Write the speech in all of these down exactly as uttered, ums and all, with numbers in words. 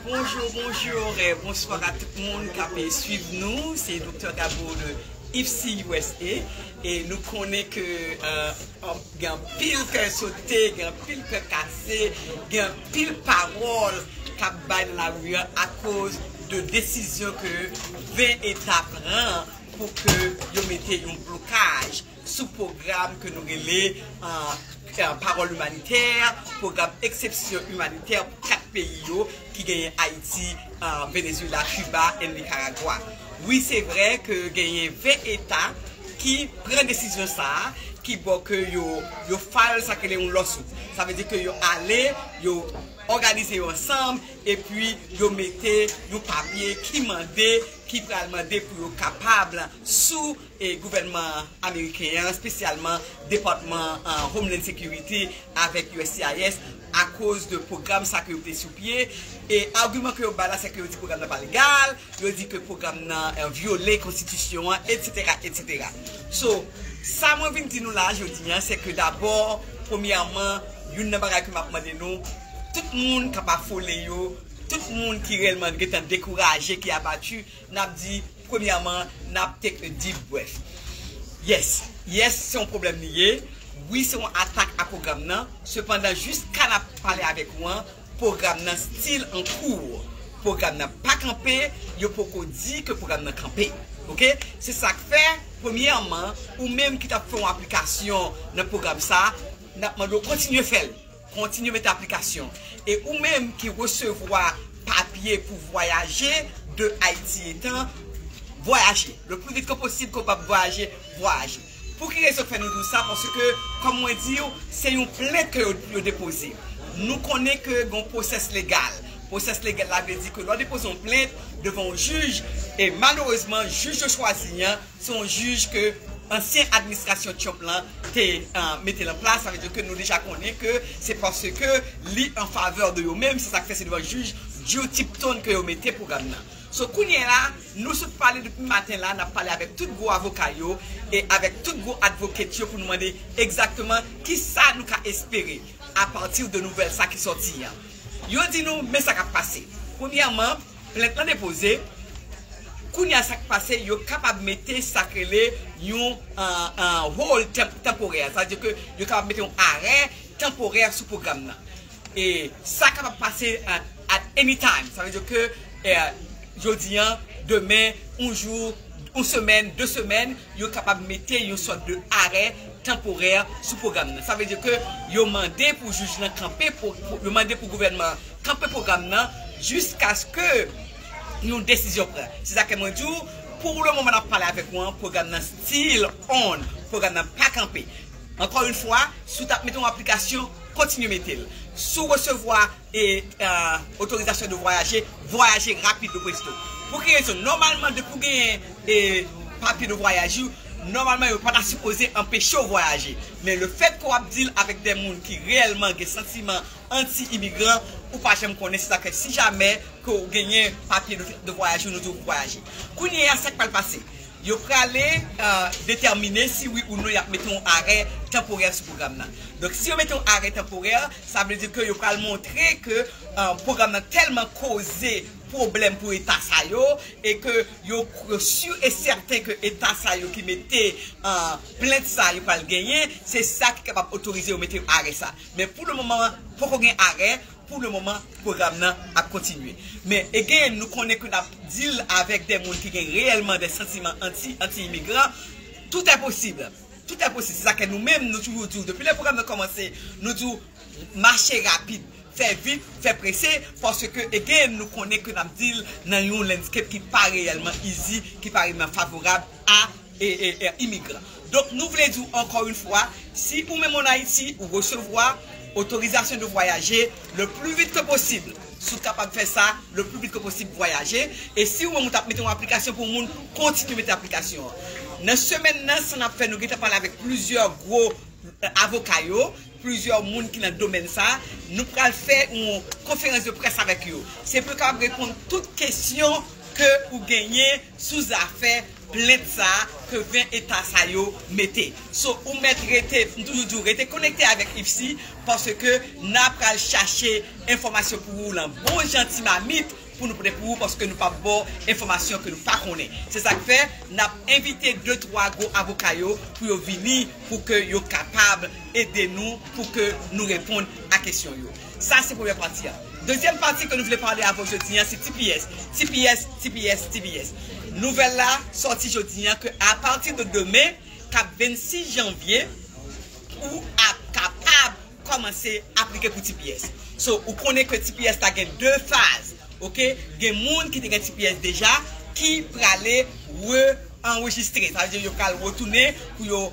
Bonjou, bonjou, e bonswa a tout moun k ap swiv nou. Se Doktè Gabo de Ipsy U S A. E nou konnen ke, e, gen anpil kè sote, gen anpil kè kase, gen anpil pawòl k ap bay nan lari a akoz de desizyon ke ven eta pran pou ke yo mete yon blokaj sou pwogram ke nou rele, e, e, pawòl imanitè, pwogram eksepsyon imanitè pou kat peyi yo ki genyen Ayiti, e, Venezuela, Kiba and Nicaragua. Wi, se vre ke genyen ven eta ki pran desizyon sa a, ki bò ke yo, yo file sa k rele yon lawsuit. Sa vle di ke yo ale, yo òganize yo ansanm, epi yo mete yon papye ki mande, ki pral mande pou yo kapab sou, e, gouvènman ameriken an, espesyalman depatman, e, Homeland Security avèk U S C I S, akoz de pwogram sa ke yo mete sou pye. E agiman ke yo bay la, se ke yo di pwogram nan pa legal, yo di ke pwogram nan, e, vyole konstitisyon an, etsetera, etsetera. So, sa mwen vin di nou la jodi a, se ke dabò, premyèman, youn nan bagay ke m ap mande nou, tout moun k ap afole yo, tout moun ki reyèlman gentan dekouraje, ki abati, n ap di, premyèman, n ap take a deep breath. Yes, yes, se yon pwoblèm li ye. Wi, se yon atak a pwogram nan. Sepandan, jiska n ap pale avèk ou an, pwogram nan still an kou. Pwogram nan pa kanpe, yo poko di ke pwogram nan kanpe. Oke? Se sa k fè, premyèman, ou menm ki t ap fè yon aplikasyon nan pwogram sa, n ap mande w kontinye fè l. Kontinye mete aplikasyon. E ou menm ki resevwa papye pou vwayaje de Ayiti etan, vwayaje. Le plus vite que possible ke w kapab vwayaje, vwayaje. Pou ki rezon k fè nou di w sa? Paske, kòm mwen di w, se yon plent ke yo, yo depoze. Nou konnen ke gen yon pwosès legal. Pwosès legal la vle di ke lè w depoze yon plent devan yon jij, e malerezman, jij yo chwazi an, se yon jij ke ansyen administrasyon Trump lan te, e, mete l an plas. Sa vle di ke nou deja konnen ke se paske li an favè de yo menm, se sa k fè se devan jij Drew Tipton ke yo mete pwogram nan. So, kounye a la, nou sot pale depi maten la, n ap pale avèk tout gwo avoka yo e avèk tout gwo advocate yo pou nou mande egzakteman kisa nou ka espere apati de nouvèl sa ki sòti an. Yo di nou, men sa k ap pase. Premyèman, plent lan depoze. Kounye a sa k pase, yo kapab mete sa k rele yon, e, e, hold tanp-, tanporè. Sa vle di ke yo kapab mete yon arè tanporè sou pwogram nan. E sa kapab pase at, at any time. Sa vle di ke, e, jodi an, demen, yon jou, yon semèn, de semèn, yo kapab mete yon sòt de arè tanporè sou pwogram nan. Sa vle di ke yo mande pou jij lan kanpe, pou, pou, yo mande pou gouvènman an kanpe pwogram nan jiskaske yon desizyon pran. Se sa ke mwen di w, pou le moman n ap pale avèk ou an, pwogram nan still on, pwogram nan pa kanpe. Ankò yon fwa, si w t ap mete yon aplikasyon, kontinye mete l. Si w resevwa e, e, otorizasyon de vwayaje, vwayaje rapid o presto. Pou ki rezon? Nòmalman, depi w genyen, e, papye de vwayaj ou, nòmalman, yo pa ta sipoze anpeche w vwayaje. Men le fèt ke w ap deal avèk de moun ki reyèlman gen santiman anti-imigran, ou pa janm konnen, se sa k fè si jamè ke w genyen papye de, de vwayaj ou, nou di w vwayaje. Kounye a, sa k pral pase? Yo prale, e, detèmine si wi ou non y ap mete yon arè tanporè sou pwogram nan. Donk, si yo mete yon arè tanporè, sa vle di ke yo pral montre ke, e, pwogram nan tèlman koze pwoblèm pou eta sa yo, e ke yo, yo si e sèten ke eta sa yo ki mete, e, plent sa yo pral genyen, se sa ki kapab otorize yo mete arè sa. Men pou le moman, poko gen arè, pou le moman, pwogram nan ap kontinye. Men, again, nou konnen ke n ap deal avèk de moun ki gen reyèlman de santiman anti, anti-imigran. Tout est possible. Tout est possible. Se sa ke nou menm, nou toujou di w. Depi lè pwogram nan kòmanse, nou di w, mache rapid, fè vit, fè prese, paske, again, nou konnen ke n ap deal nan yon landscape ki pa reyèlman easy, ki pa reyèlman favorab a e, e, e, imigran. Donk, nou vle di w ankò yon fwa, si ou menm an Ayiti, ou resevwa otorizasyon de vwayaje le plus vite que possible, si w kapab fè sa, le plus vite que possible, vwayaje. E si ou menm ou t ap mete yon aplikasyon pou moun, kontinye mete aplikasyon an. Nan semèn nan, sa n ap fè, nou gentan pale avèk plizyè gwo, e, avoka yo, plizyè moun ki nan domèn sa, nou pral fè yon konferans de près avèk yo. Se pou yo kapab reponn tout kesyon ke ou genyen sou zafè plent sa ke ven eta sa yo mete. So, ou mèt rete, m toujou di w, rete konekte avèk IFSI, paske n a pral chache enfòmasyon pou ou lan bon jan ti mamit pou nou pote pou ou, paske nou p ap ba w enfòmasyon ke nou pa konnen. Se sa k fè n ap envite de twa gwo avoka yo pou yo vini, pou ke yo kapab ede nou, pou ke nou reponn a kesyon yo. Sa se premyè pati a. Dezyèm pati ke nou vle pale avè w jodi a, se TPS. TPS, TPS, TPS. Nouvèl la sòti jodi a ke apati de demen, k ap vennsis janvye, ou ap kapab kòmanse aplike pou TPS. So, ou konnen ke TPS la gen de faz, oke? Gen moun ki te gen TPS deja, ki prale re-anrejistre. Sa vle di yo pral retounen pou yo,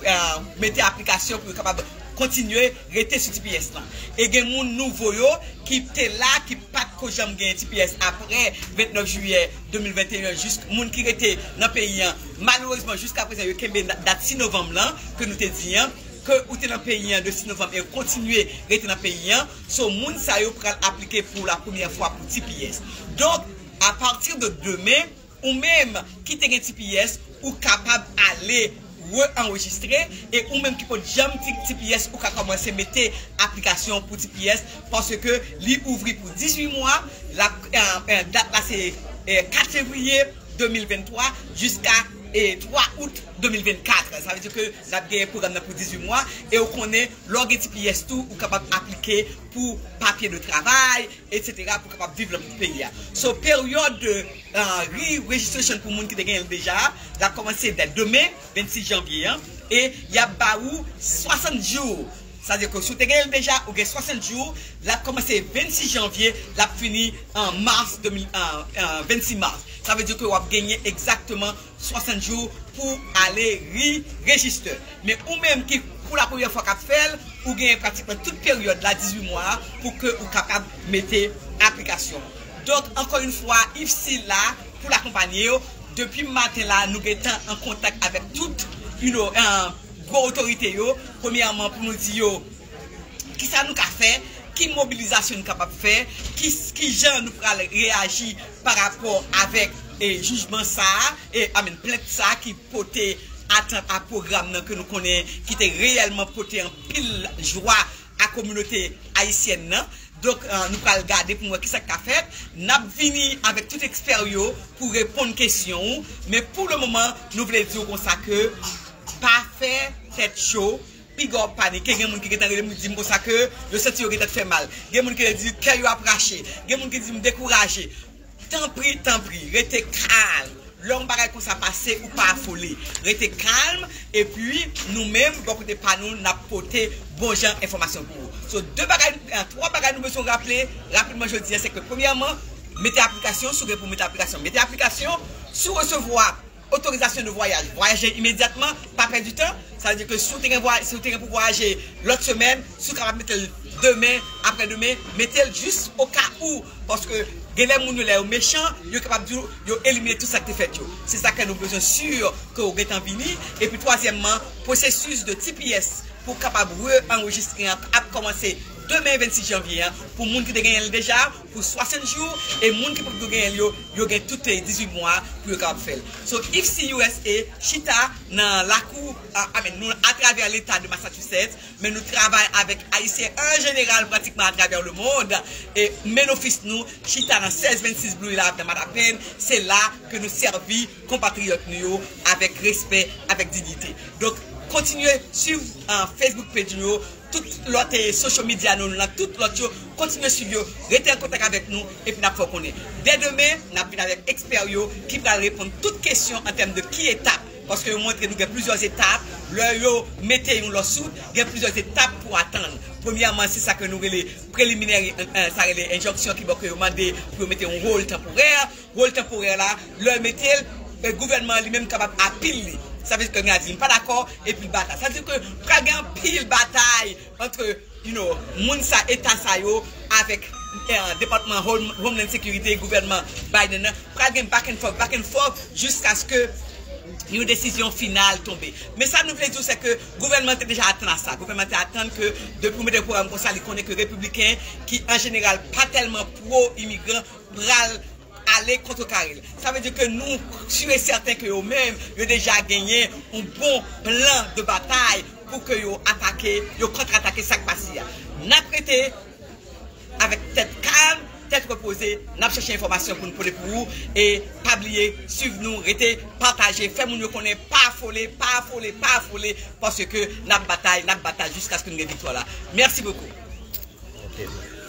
euh, mete aplikasyon pou yo kapab kontinye rete sou TPS lan. E gen moun nouvo yo ki te la, ki pa t ko janm gen TPS apre vennèf jiyè de mil venteyen, jis moun ki rete nan peyi an, malerezman, jiska prezan, yo kenbe dat sis novanm lan, ke nou te di an, ke ou te nan peyi an de sis novanm e ou kontinye rete nan peyi an. So, moun sa yo pral aplike pou la premyè fwa pou TPS. Donk, apati de demen, ou menm ki te gen TPS, ou kapab ale re-anrejistre, e ou menm ki pot janm ti TPS, ou ka kòmanse mete aplikasyon pou TPS, paske li ouvri pou dizuit mwa, la, euh, euh, dat la se, euh, kat fevriye de mil venntwa jiska, euh, twa out de mil vennkat. Sa vle di ke n ap gen pwogram nan pou dizuit mwa, e ou konnen, lè w gen TPS tou, ou kapab aplike pou papye de travay, etsetera, pou kapab viv nan peyi a. So, peryòd de, euh, re-registration pou moun ki te genyen l deja, l ap kòmanse dè demen, vennsis janvye an, e y ap ba ou swasant jou. Sa vle di ke si w te genyen l deja, ou gen swasant jou, l ap kòmanse vennsis janvye, l ap fini an mas de mil, an, an vennsis mas. Sa vle di ke w ap genyen egzakteman swasant jou pou ale re-rejiste. Men ou menm ki, pou la premyè fwa k ap fè l, ou genyen pratikman tout peryòd la, dizuit mwa a, pou ke ou kapab mete aplikasyon. Donk, ankò yon fwa, IFSI la pou l akonpanye w. Depi maten la, nou gentan an kontak avèk tout, you know, euh, gwo otorite yo. Premyèman, pou nou di yo, kisa nou ka fè, ki mobilizasyon nou kapab fè, ki, ki jan nou pral reyaji pa rapò avèk, e, jijman sa a, e, I mean, plent sa a ki pote atant a pwogram nan ke nou konnen ki te reyèlman pote anpil jwa a kominote ayisyèn nan. Donk, euh, nou pral gade pou n wè kisa k ka fèt. N ap vini avèk tout ekspè yo pou reponn kesyon ou. Men pou le moman, nou vle di w konsa ke pa fè tèt cho, piga w panike. Gen moun ki gentan rele m, di m konsa ke yo santi yo gentan fè mal. Gen moun ki di kè yo ap rache. Gen moun ki di m dekouraje. Tanpri, tanpri, rete kalm. Lè yon bagay konsa pase, ou pa afole. Rete kalm, epi nou menm, bò kote pa nou, n ap pote bon jan enfòmasyon pou ou. So, de bagay, euh, twa bagay nou bezwen raple rapidman jodi a, se ke premyèman, mete aplikasyon, si w gen pou mete aplikasyon, mete aplikasyon, si w resevwa otorizasyon de vwayaj, vwayaje imedyatman, pa pèdi tan. Sa vle di ke si w te gen vway-, si w te gen pou vwayaje lòt semèn, si w kapab mete l demen, aprè demen, mete l jis o ka ou. Paske genlè moun yo, lè yo mechan, yo kapab di w, yo elimine tout sa k te fèt yo. Se sa ke nou bezwen si ke w gentan vini. Epi twazyèmman, pwosesis de TPS pou w kapab re-anrejistre an ap kòmanse demen vennsis janvye an. Pou moun ki te genyen l deja, pou swasant jou, e moun ki poko genyen l yo, yo gen tout, eh, dizuit mwa pou yo kapab fè l. So, IFSI U S A chita nan lakou, a, I mean, nou atravè leta de Massachusetts, men nou travay avèk Ayisyen an jeneral pratikman atravè lemonn, e main office nou chita nan sèz vennsis Blue Hill Ave nan Mattapan, se la ke nou sèvi konpatriyòt nou yo avèk respè, avèk diyite. Donk, kontinye swiv, euh, Facebook page nou yo, tout lòt, eh, social media nou, nan tout lòt yo, kontinye swiv yo, rete an kontak avèk nou, epi n ap fè w konnen. Dè demen, n ap vin avèk ekspè yo ki pral reponn tout kesyon an tèm de ki etap, paske yo montre nou gen plizyè etap, lè yo mete yon lawsuit, gen plizyè etap pou atann. Premyèman, se sa ke nou rele preliminary, eh, sa rele enjonksyon ki bò ke yo mande pou yo mete yon hold tanporè. Hold tanporè la, lè yo mete l, eh, gouvènman an li menm kapab apil li. Sa vle di ke gen a di m pa dakò, epi l batay. Sa vle di ke pral gen anpil batay ant, you know, moun sa, eta sa yo avèk, eh, depatman Hom-, Homeland Security, gouvènman Biden nan. Pral gen back and forth, back and forth, jiskaske yon desizyon final tonbe. Men sa nou vle di w, se ke gouvènman te deja atann a sa. Gouvènman te atann ke depi w mete pwogram konsa, li konnen ke repibliken, ki an jeneral pa tèlman pwo imigran, pral ale kontrekare l. Sa vle di ke nou si e sèten ke yo menm, yo deja genyen yon bon plan de batay pou ke yo atake, yo kontratake sa k pase a. N ap rete avèk tèt kalm, tèt repoze, n ap chèche enfòmasyon pou n pote pou ou. E pa bliye, swiv nou, rete pataje, fè moun yo konnen, pa afole, pa afole, pa afole, paske n ap batay, n ap batay jiskaske nou gen viktwa la. Mèsi bokou. Ok.